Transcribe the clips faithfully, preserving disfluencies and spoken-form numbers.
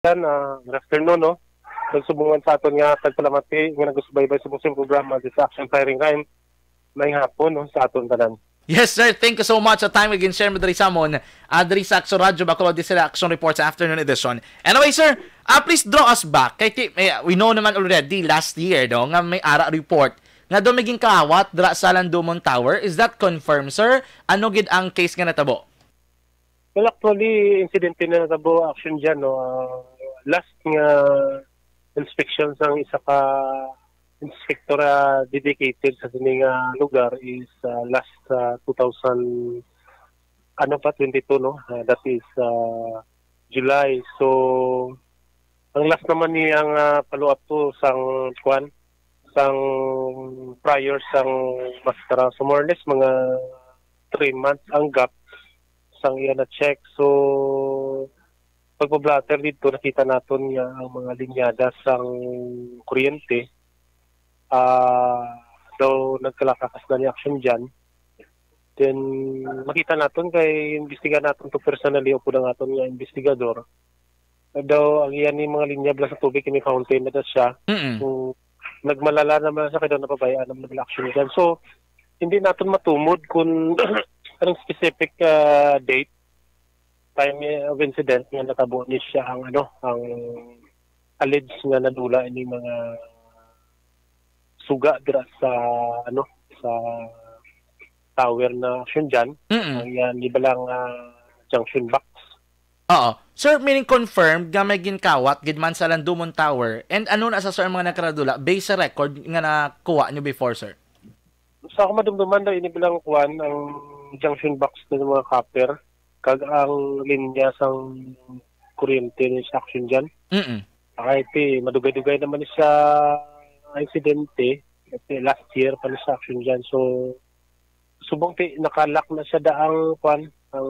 Yan, ah, good afternoon, no? Nagsubungan sa aton nga tagpalamati nga nagsubaybay sa pusong programa, this Action Firing Rhyme. May hapon, no, sa aton tanan. Yes, sir. Thank you so much sa time again, Sir Madri Samon. Adri Saxo Radyo, Bacolod, this is the Action Report sa Afternoon Edition. Anyway, sir, ah, please draw us back. Kay ti-, eh, we know naman already last year, no, nga may ara report nga daw may ginkawat dira sa Landumon Tower. Is that confirmed, sir? Ano gid ang case nga natabo? Well, actually, insidente na natabo, Action, dyan, no? Ah, last nga inspection sang isa ka inspector, ah, dedicated sa sini nga lugar is, ah, last, ah, two thousand, ano pa, twenty-two, no? Ah, that is, ah, July. So, ang last naman ni ang, ah, follow-up to sang, kwan, sang prior sang maskara. So, more or less, mga three months ang gap sang iya na-check. So, pagpa-blotter dito, nakita naton nga ang mga linyada sang kuryente, ah, daw nagkalakakas na ni Action dyan. Then, makita naton kay imbestiga naton to personally, upod ang aton nga investigador. Daw, ang iya ni mga linya bala sa tubig, kini fountain na daw siya. Mm-mm. So, nagmalala naman siya, kaya daw napabayaan naman nila Action dyan. So, hindi naton matumod kung anong specific, ah, date, time of incident nga natabo ni siya ang, ano, ang alleged nga nadula ini mga suga dira sa, ano, sa tower na Action dyan. Mm-mm. Ang yan, di ba lang, ah, junction box? Oo. Sir, meaning confirmed nga may ginkawat gid man sa Landumon Tower? And ano na sa, sir, ang mga nagkaradula based sa record nga nakuha nyo before, sir? Sa ako madumduman daw, ini bilang kuwan ang junction box ng mga copper, kag ang linya sang kuryente ni sa Action dyan. Mm-mm. Ay, ti, madugay-dugay naman siya ang insidente. Kasi last year pa ni sa Action dyan. So, subong ti, nakalak na siya daang, kwan, ang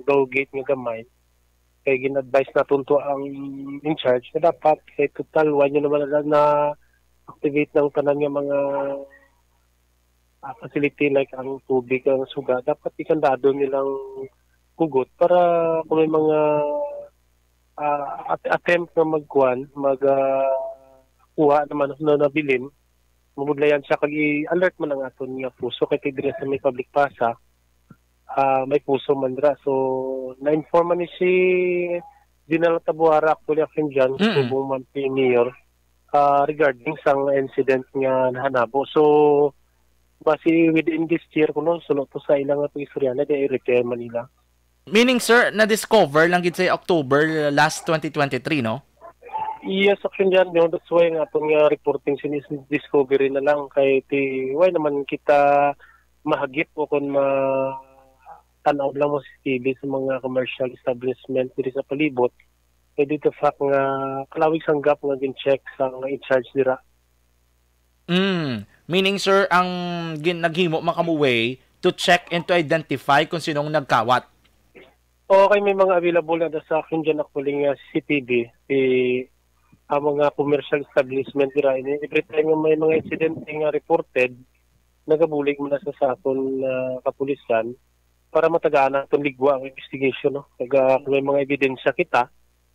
door gate nga gamay. Kay gin-advise naton to ang in charge na dapat kay total, why nyo naman na, na activate ng tanan nga mga, ah, facility like ang tubig, ang suga, dapat ikandado nilang hugot para kung may mga, ah, at-, attempt na magkuan, mag, ah, kuha naman na nabilin, mamudlayan siya kag i-alert man ang aton nga puso kay diri sa may public plaza, ah, may puso man dira. So, na-inform man ni si General Tabuara, actually, Action dyan, mm-mm, subong man si Mayor, ah, regarding sang incident nga nahanabo. So, basi within this year, kuno, suno to sa ilang nga pag-istorya na, di retire man nila. Meaning, sir, na-discover lang gid sa October last twenty twenty-three, no? Yes, Action dyan, no? That's why nga atong nga reporting sinis discovery na lang kay ti, why naman kita mahagip o kung ma-, tanaw lang mo si T V sa mga commercial establishment diri sa palibot. Kay dito fact nga kalawig sang gap nga gin-check sa mga in charge dira. Mm. Meaning, sir, ang gin-, naghimo man kamo way to check and to identify kung sinong nagkawat? Oo, kay may mga available na sa Action dyan actually nga C C T V, si, ang mga commercial establishment dira. Ini, every time nga may mga insidente nga reported, nagabulig man na sa, sa aton, ah, kapulisan para matagaan naton ligwa ang investigation, no? Kag, ah, kung may mga ebidensya kita,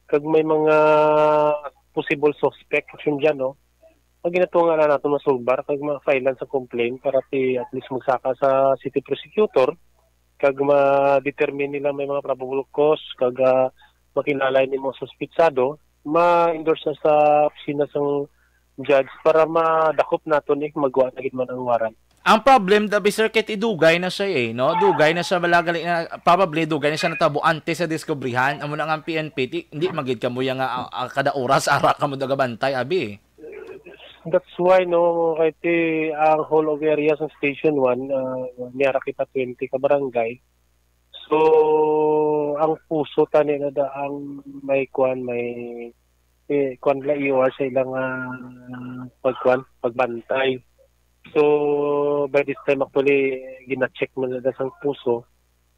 kag may mga possible suspect, Action dyan, no? Ang ginatunga na naton masulbar, kag ma-file sa complaint para ti at least magsaka sa city prosecutor, kag ma-determine nila may mga probable cause, kag, ah, makilala ni mga suspitsado, ma-endorse na sa opisina sang judge para madakop naton ni kung magwa na gid man ang warrant. Ang problem, dabi, sir, kay idugay na siya, eh, no? Dugay na siya, malagali na, probably, dugay na siya natabo antes sa diskubrihan. Amo na nga ang P N P, ti-, hindi magid kamo yang, ah, ah, kada oras, ara kamo nagabantay, abi, eh. That's why, no, kay ti, ang whole of area sa Station one, ah, may ara kita twenty ka barangay. So, ang puso tani na da ang may kuan, may, eh, kuan la E O R sa ilang, ah, pagkuan, pagbantay. So, by this time, actually, gina-check man na da sang puso.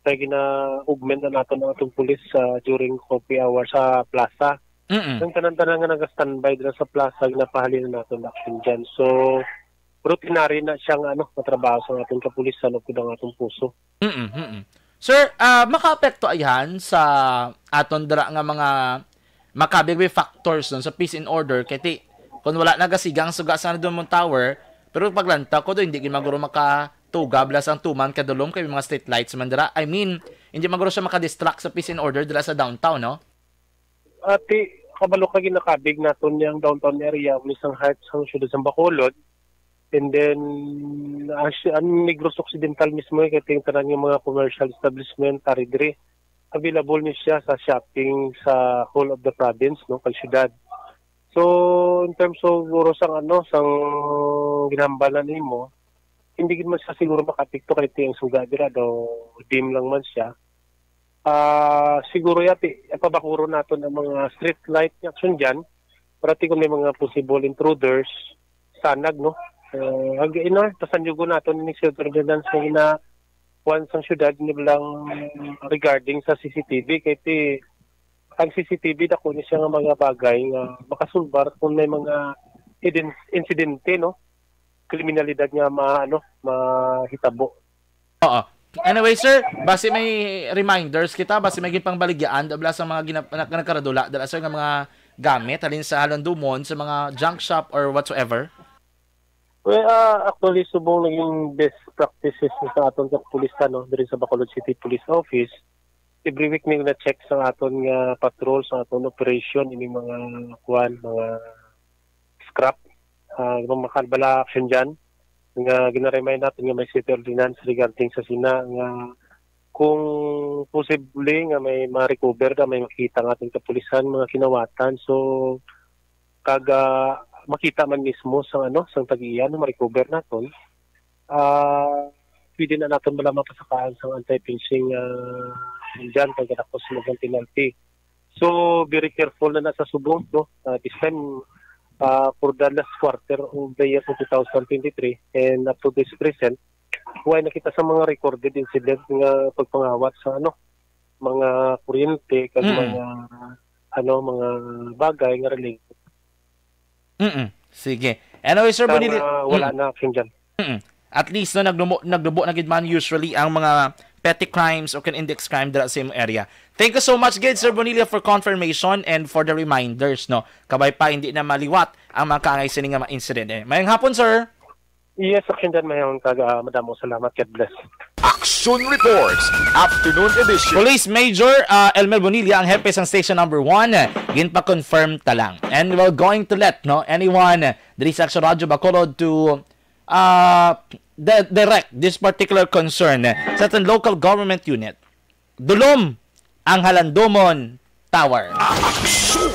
Kaya gina-augment na naton ang atong pulis, ah, during coffee hour sa plaza. Mm-mm. Ang tanan-tanan nga nag-standby dira sa plaza, ginapahalin na naton action dyan. So, routinary na siya nga, ano, matrabaho sa atong kapulisan o ang atong puso. Mm-mm, mm-mm. Sir, ah, makaapekto ayhan sa aton dira nga mga, makabig may factors dun sa peace and order, kay ti, kung wala nagasiga ang suga sa Halandumon Tower, pero paglantaw ko do, hindi gid maguro makatuga bala sang tuman kadulom kay may mga street lights man dira. I mean, hindi maguro siya makadistract sa peace and order dira sa downtown, no? Ati, kabalo ka, ginakabig naton yang downtown area, uli sang heart sang syudad sang Bacolod. And then, as, ang Negros Occidental mismo, eh, kay ting tanan nga mga commercial establishment, ari diri. Available ni siya sa shopping sa whole of the province, no, kag syudad. So, in terms of, siguro, sang, ano, sang ginhambalan nimo, hindi gid man siya siguro makaapekto kay ti ang suga dira daw, dim lang man siya. Ah, siguro yati, pabakuron naton ang mga street light nga action dyan, para ti kung may mga possible intruders, sanag, no? Uh, ag, ino, pasanyugon naton ni Sir Ferdinand sa ina kuan sang syudad ni lang regarding sa C C T V, kay ti ang C C T V, dako ni siya nga mga bagay nga makasulbar kung may mga hidden insidente, no? Kriminalidad nga ma-, ano, mahitabo. Oo. Anyway, sir, basi may reminders kita, basi may ginpangbaligyaan, dabla sa mga ginap-, nag-, nagkaradula, dala, sir, nga mga gamit, halin sa Halandumon, sa mga junk shop or whatsoever? Well, ah, actually, subong naging best practices ni sa aton kapulisan, no, diri sa Bacolod City Police Office. Every week may na-check sa aton nga patrol, sa aton operation, ini mga kuan, mga scrap, ah, mga makalbala action dyan, nga ginaremind natin nga may city ordinance regarding sa sina, nga kung posible nga may ma-recover na, may makita nga ating kapulisan, mga kinawatan. So, kag, ah, makita man mismo sa, ano, sang tag-iya, no, ma-recover naton, ah, pwede na naton bala mapasakaan sang anti-pinching, ah, dyan, kag ako sa mga penalty. So, very careful na na sa subong, no? Ah, this time, ah, for the last quarter of the year two thousand twenty-three and up to this present, wala na kita sa mga recorded incident nga pagpangawat sa, ano, mga kuryente kag Mm. mga, ano, mga bagay nga related. Mm. Sige. Anyway, Sir Sa Bonilio, mga wala mm. na action dyan. Mm. At least, no, naglubo, naglubo na gid man usually ang mga petty crimes o kan index crime dira sa imong area. Thank you so much gid, Sir Bonilla, for confirmation and for the reminders, no. Kabay pa hindi na maliwat ang mga kaangay sini nga mga incident, eh. Mayang hapon, sir. Yes, action dyan, mayroon ka, ah, madamo salamat. God bless. Action Reports, Afternoon Edition. Police Major, ah, Elmer Bonilla, ang hepe sang Station Number One, ginpa-confirm ta lang. And we're going to let, no, anyone, ah, diri sa Action Radyo Bacolod to, ah, di-, direct this particular concern, eh, sa aton local government unit. Dulom ang Halandomon Tower. Action